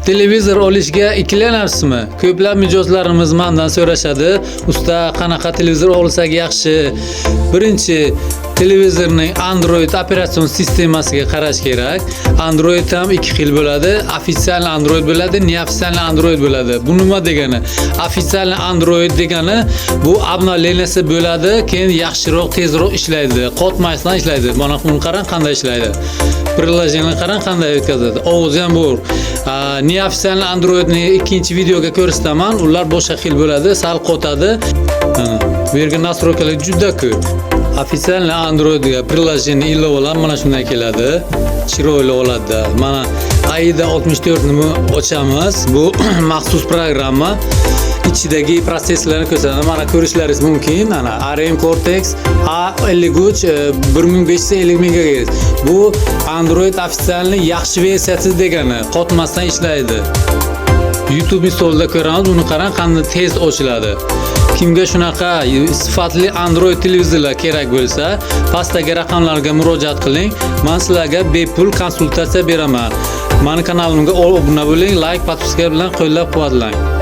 Televizor olishga ikkilanapsizmi? Ko'plab mijozlarimiz mandan so'rashadi: "Usta, qanaqa televizor olsak yaxshi?" Birinchi, televizorning Android operatsion sistemasiga qarash kerak. Android ham ikki xil bo'ladi. Официальный Android bo'ladi, неофициальный Android bo'ladi. Bu nima degani? Официальный Android degani bu обновление si bo'ladi, keyin yaxshiroq, tezroq ishlaydi, qotmasdan ishlaydi. Mana buni qarang, qanday ishlaydi. Приложение qarang, qanday o'tkazadi. Ovozi ham bor. Неофициальный Androidni ikkinchi videoga ko'rsataman. Ular boshqa xil bo'ladi, sal qotadi. Mana bu yerga настройка lar juda ko'p. Официальный Androidga приложение ilovalar mana shunday keladi. Chiroyli bo'ladi. Mana AIDA 64 ni ochamiz. Bu maxsus programma. Ichidagi protsesslarni ko'rsatadi. Mana, ko'rishlaringiz mumkin. Mana ARM Cortex A53, 1550 MHz. Bu Android официальный yaxshi versiyasi degani, qotmasdan ishlaydi. YouTube misolida ko'ramiz, buni qarang, qanday tez ochiladi. Kimga shunaqa sifatli Android televizorlar kerak bo'lsa, pastdagi raqamlarga murojaat qiling. Men sizlarga bepul konsultatsiya beraman. Mani kanalimga obuna bo'ling, layk, подписка bilan qo'llab-quvvatlang.